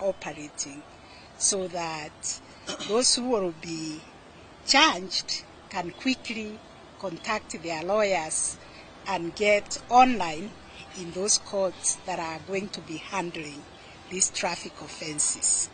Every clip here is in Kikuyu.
operating so that those who will be charged can quickly contact their lawyers and get online in those courts that are going to be handling these traffic offenses.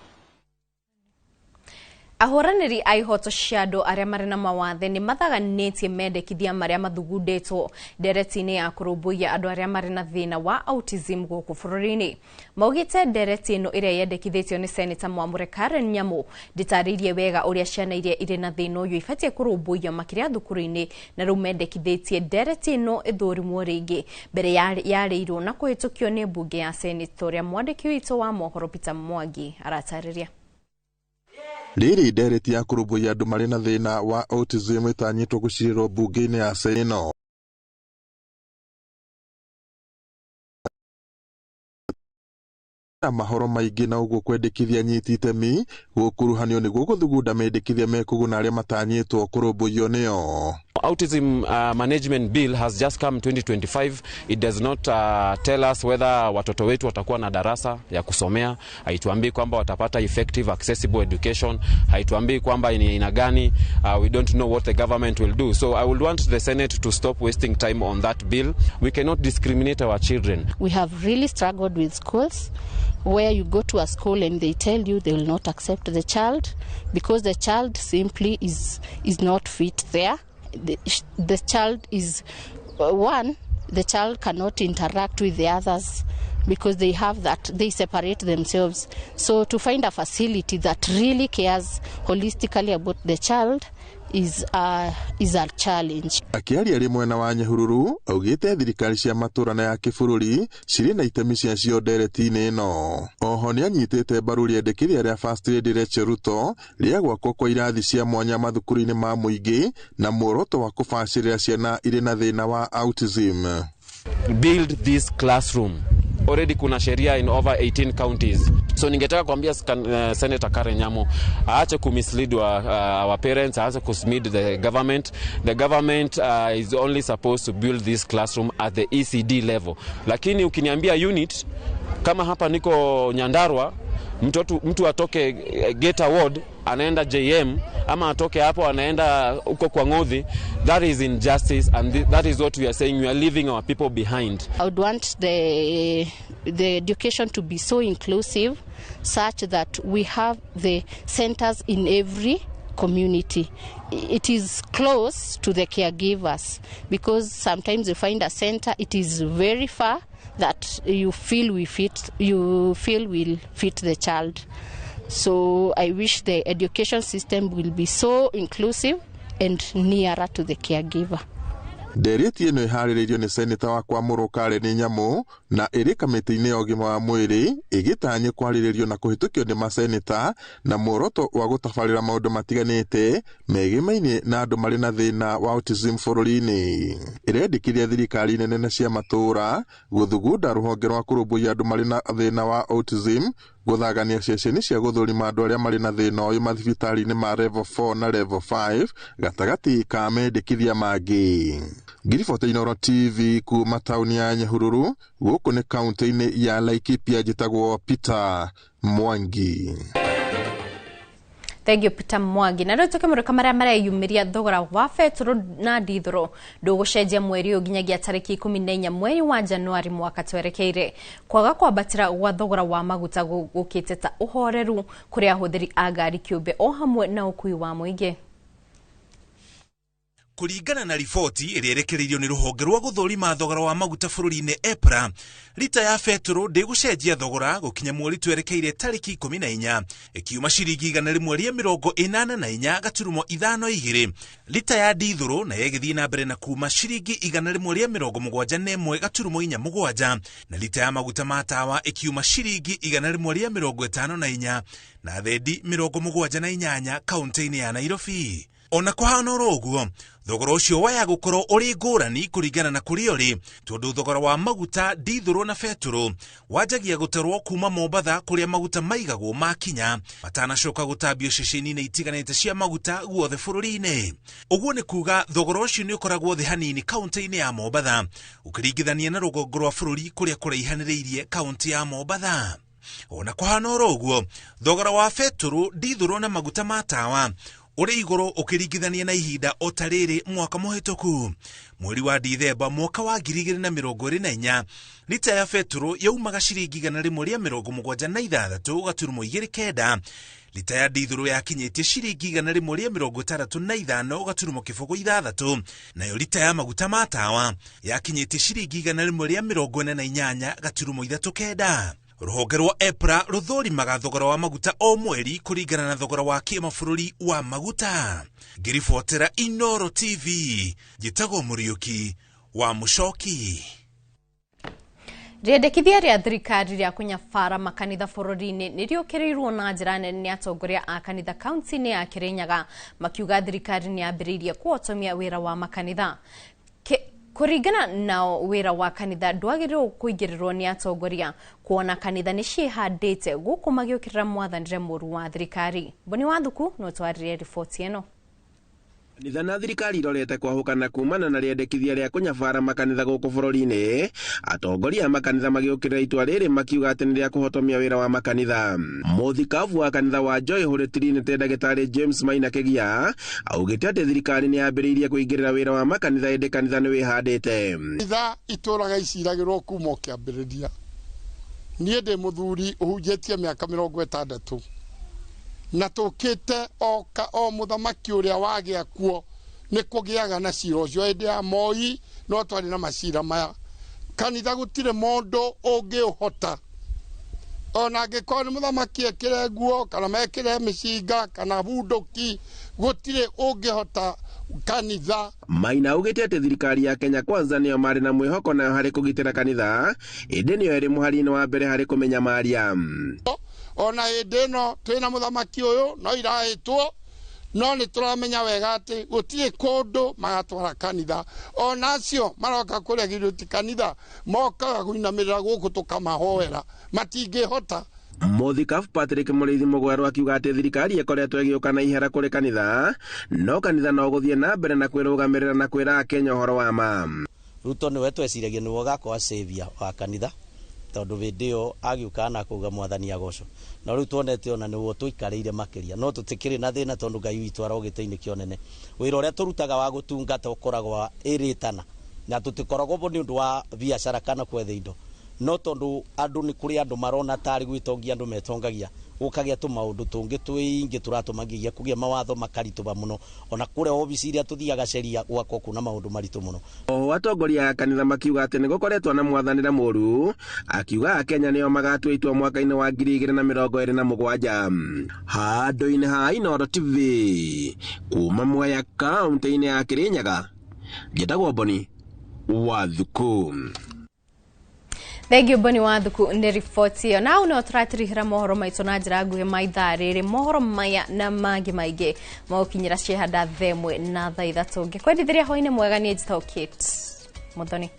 Ahũranĩri a ihoto cia andũ arĩa marĩ na mawathe nĩ mathaganĩtie mendekithia marĩa mathugundĩtwo ndereti-inĩ ya kũrũmbũiya andũ arĩa marĩ na thĩna wa autism gũkũ bũrũri-inĩ. Maugĩte ndereti ĩno ĩrĩa yendekithĩtio nĩ Seneta Mwamũre Karen Nyamu ndĩtarĩirie wega ũrĩa ciana iria irĩ na thĩna ũyũ ibatiĩ kũrũmbũiyo makĩria thukuru-inĩ, na rĩu mendekithĩtie ndereti ĩno ĩthũrimwo rĩngĩ mbere yarĩirwo na kũhĩtũkio nĩ mbunge ya Senate, ũrĩa mwandĩki witũ wa mohoro Peter Mwangi aratarĩria. Rĩrĩ ndereti ya kũrũmbũiya andũ marĩ na thĩna wa autism ĩtanyĩtwo gũcirĩrwo mbunge-inĩ ya Senate na mahoro maingĩ na ũguo kwendekithia anyiti itemi gũkuruhanio nĩguo gũthugunda mendekithia mekũguna arĩa matanyĩtwo kũrũmbũiyo nĩo. Autism Management Bill has just come 2025. It does not tell us whether watoto wetu watakuwa na darasa ya kusomea. Haituambii kwamba watapata effective accessible education. Haituambii kwamba ni aina gani. We don't know what the government will do. So I would want the Senate to stop wasting time on that bill. We cannot discriminate our children. We have really struggled with schools where you go to a school and they tell you they will not accept the child because the child simply is not fit there. The child is one, the child cannot interact with the others because they have that, they separate themselves. So to find a facility that really cares holistically about the child is a challenge. Akĩaria arĩ mwena wa Nyahururu augĩte thirikari cia matũra na ya kĩbũrũri cirĩ na itemi ciacio ndereti-inĩ ĩno. Oho nĩanyitĩte mbaru rĩendekithia rĩa First Lady Rachel Ruto rĩa gwakwo kwa irathi cia mwanya mathukuru-inĩ ma mũingĩ na muoroto wa kũbacĩrĩra ciana irĩ na thĩna wa autism. Build this classroom. Already kuna sheria in over 18 counties. So ningetaka kuambia Senator Karen Nyamu aache kumislead our parents, aache kumislead the government. The government is only supposed to build this classroom at the ECD level. Lakini ukiniambia unit kama hapa niko Nyandarua, mtu atoke Geta Ward anaenda JM ama atoke hapo anaenda huko kwa Ngothi, that is injustice, and that is what we are saying. We are leaving our people behind. I would want the education to be so inclusive such that we have the centers in every community. It is close to the caregivers because sometimes you find a center, it is very far that you feel will fit the child. So I wish the education system will be so inclusive and nearer to the caregiver. Ndereti ĩno ĩharĩrĩirio nĩ Seneta wa Kwamũrwo Karen Nyamu na ĩrĩ kamĩtĩ-inĩ ya ũgima wa mwĩrĩ ĩgĩtanyĩ kwarĩrĩrio na kũhĩtũkio nĩ maseneta na muoroto wa gũtabarĩra maũndũ matiganĩte megemaine na andũ marĩ na thĩna wa autism bũrũri-inĩ. Ĩrendekithia thirikari nene na cia matũũra gũthugunda rũhonge rwa kũrũmbũiya andũ marĩ na thĩna wa autism, gũthagania ceceni cia gũthũrima andũ arĩa marĩ na thĩna ũyũ mathibitarĩ-inĩ ma level 4 na level 5 gatagatĩ ka mendekithia mangĩ. Ngiribota Inooro TV kuma taũni ya Nyahururu gũkũ nĩ kaunti-inĩ ya Laikipia, njĩtagwo Peter Mwangi. Thank you Peter Mwangi. Na rĩu tũkĩmũrĩka marĩa mareyumĩria thogora wa betũrũ na ndithũrũ ndũgũcenjia mweri ũyũ nginyagia tarĩki 14 mweri wa Januari mwaka twerekeire. Kwaga kwambatĩra gwa thogora wa maguta gũkĩte ta ũhoreru kũrĩ ahũthĩri a ngari kĩũmbe o hamwe na ũkui wa mũingĩ. Kũringana na riboti ĩrĩa ĩrekereirio nĩ rũhonge rwa gũthũrima thogora wa maguta bũrũri-inĩ EPRA, rita ya betũrũ ndĩgũcenjia thogora gũkinya mweri twerekeire tarĩki 14 ĩkiuma ciringi 184.52. Rita ya ndithũrũ nayo ĩgĩthiĩ na mbere na kuma ciringi 171.47 na rita ya maguta ma tawa ĩkiuma ciringi 154 na thendi 78 kaunti-inĩ ya Nairobi. Ona kũhana oro ũguo, thogora ũcio waya gũkorwo ũrĩ ngũrani kũringana na kũrĩa ũrĩ, tondũ thogora wa maguta, ndithũrũ na betũrũ wanjagia gũtarwo kuma Mombatha kũrĩa maguta maigagwo makinya matanacoka gũtambio ceceni-inĩ itiganĩte cia maguta guothe bũrũri-inĩ. Ũguo nĩ kuga thogora ũcio nĩ ũkoragwo thĩ hanini kaunti-inĩ ya Mombatha ũkĩringithania na rũgongo rwa bũrũri kũrĩa kũraihanĩrĩirie kaunti ya Mombatha. Ona kũhana oro ũguo, thogora wa betũrũ, ndithũrũ na maguta ma tawa ũrĩ igũrũ ũkĩringithania na ihinda o ta rĩrĩ mwaka mũhĩtũku. Mweri wa Dithemba mwaka wa 2024, lita ya betũrũ yaumaga ciringi 176.29, lita ya ndithũrũ yakinyĩtie ciringi 165.06, nayo lita ya maguta ma tawa yakinyĩtie ciringi 148.39. Rũhonge rwa EPRA rũthũrimaga thogora wa maguta o mweri kũringana na thogora wa kĩmabũrũri wa maguta. Ngĩribotera Inooro TV, njĩtagwo Mũriũki wa Mũcoki. Rĩendekithia rĩa thirikari rĩa kũnyabara makanitha bũrũri-inĩ nĩ rĩũkĩrĩirwo na njĩra nene nĩ atongoria a kanitha kaunti-inĩ ya Kirinyaga, makiuga thirikari nĩ yambĩrĩirie kũhotomia wĩra wa makanitha. Kũringana nao, wĩra wa kanitha ndwagĩrĩirwo kũingĩrĩrwo nĩ atongoria, kuona kanitha nĩ ciĩhandĩte gũkũ magĩũkĩrĩra mwathanĩre mũru wa thirikari. Boni Wathuku no twarĩrie riboti ĩno. Kanitha na thirikari irorete kwahũkana kumana na rĩendekithia rĩa kũnyabara makanitha gũkũ bũrũri-inĩ. Atongoria a makanitha magĩũkĩrĩra itua rĩrĩ makiuga atĩ nĩ rĩa kũhotomia wĩra wa makanitha. Mũthikabu wa kanitha wa Joy Holy Trinity Ndagĩtarĩ James Maina Kĩgia augĩte atĩ thirikari nĩ yambĩrĩirie kũingĩrĩra wĩra wa makanitha, ĩndĩ kanitha nĩ wĩhandĩte. Kanitha itũraga iciragĩrwo kuma o kĩambĩrĩria. Niĩ ndĩ mũthuri ũhunjĩtie mĩaka 60 na tũkĩte o mũthamaki ũrĩa wagĩa kuo nĩ kũgĩaga na cira ũcio. Hĩndĩ ya Moi no twarĩ na macira maya. Kanitha gũtirĩ mũndũ ũngĩũhota, ona angĩkorwo nĩ mũthamaki ekĩre nguo kana mekĩre mĩcinga kana bunduki, gũtirĩ ũngĩhota kanitha. Maina augĩte atĩ thirikari ya Kenya Kwanza nĩyo marĩ na mwĩhoko nayo harĩ kũgitĩra kanitha, ĩndĩ nĩyo ĩrĩ mũhari-inĩ wa mbere harĩ kũmenyamaria. Ona hĩndĩ ĩno twĩna mũthamaki ũyũ no irahĩtwo, no nĩ tũramenya wega atĩ gũtirĩ kũndũ magatwara kanitha. Ona acio maroka kũrĩa ti kanitha, mokaga kũinamĩrĩra gũkũ tũkamahoera, matingĩhota. Mũthikabu Patrick Mũrĩithi Mũgwerũ akiuga atĩ thirikari ĩkoretwo ĩgĩũka na ihera kũrĩ kanitha, no kanitha no gũthiĩ na mbere na kwĩrũgamĩrĩra na kwĩra Akenya ũhoro wa ma. Ruto nĩwe tweciragia nĩwe ũgakorwo savior wa kanitha, tondũ hĩndĩ ĩyo agĩũkaga na kuuga mwathani agocwo, na rĩu tuonete ona nĩguo tũikarĩire makĩria, no tũtikĩrĩ na thĩna tondũ Ngai witũ aro gĩtĩ-inĩ kĩonene. Wĩra ũrĩa tũrutaga wa gũtungata ũkoragwo ĩrĩtana, na tũtikoragwo bo nĩ ũndũ wa biacara kana kwetha indo, no tondũ andũ nĩ kũrĩ andũ marona tarĩ gwĩtongia andũ metongagia, gũkagĩa tũmaũndũ tũngĩ tũingĩ tũratũmagiria kũgĩa mawatho makaritũha mũno. Ona kũrĩa obici iria tũthiaga ceria gwakorwo kuna maũndũ maritũ mũno. Oho atongoria a kanitha makiuga atĩ nĩ gũkoretwo na mwathanĩre mũru, akiuga Akenya nĩo magatua itua mwaka-inĩ wa 2027. Handũ-inĩ ha Inooro TV kuma Mwea kaunti-inĩ ya Kirinyaga, njĩtagwo Boni Wathuku. Thank you Boni Wathuku nĩ riboti ĩyo. Na no tũratirihĩra mohoro maitũ na njĩra nguhĩ ma ithaa rĩrĩ. Mohoro maya na mangĩ maingĩ magũkinyĩra ciehanda 1 na 3:00. Ngĩkwendithĩria hwaĩ-inĩ mwega, niĩ njĩtagwo Kate Muthoni.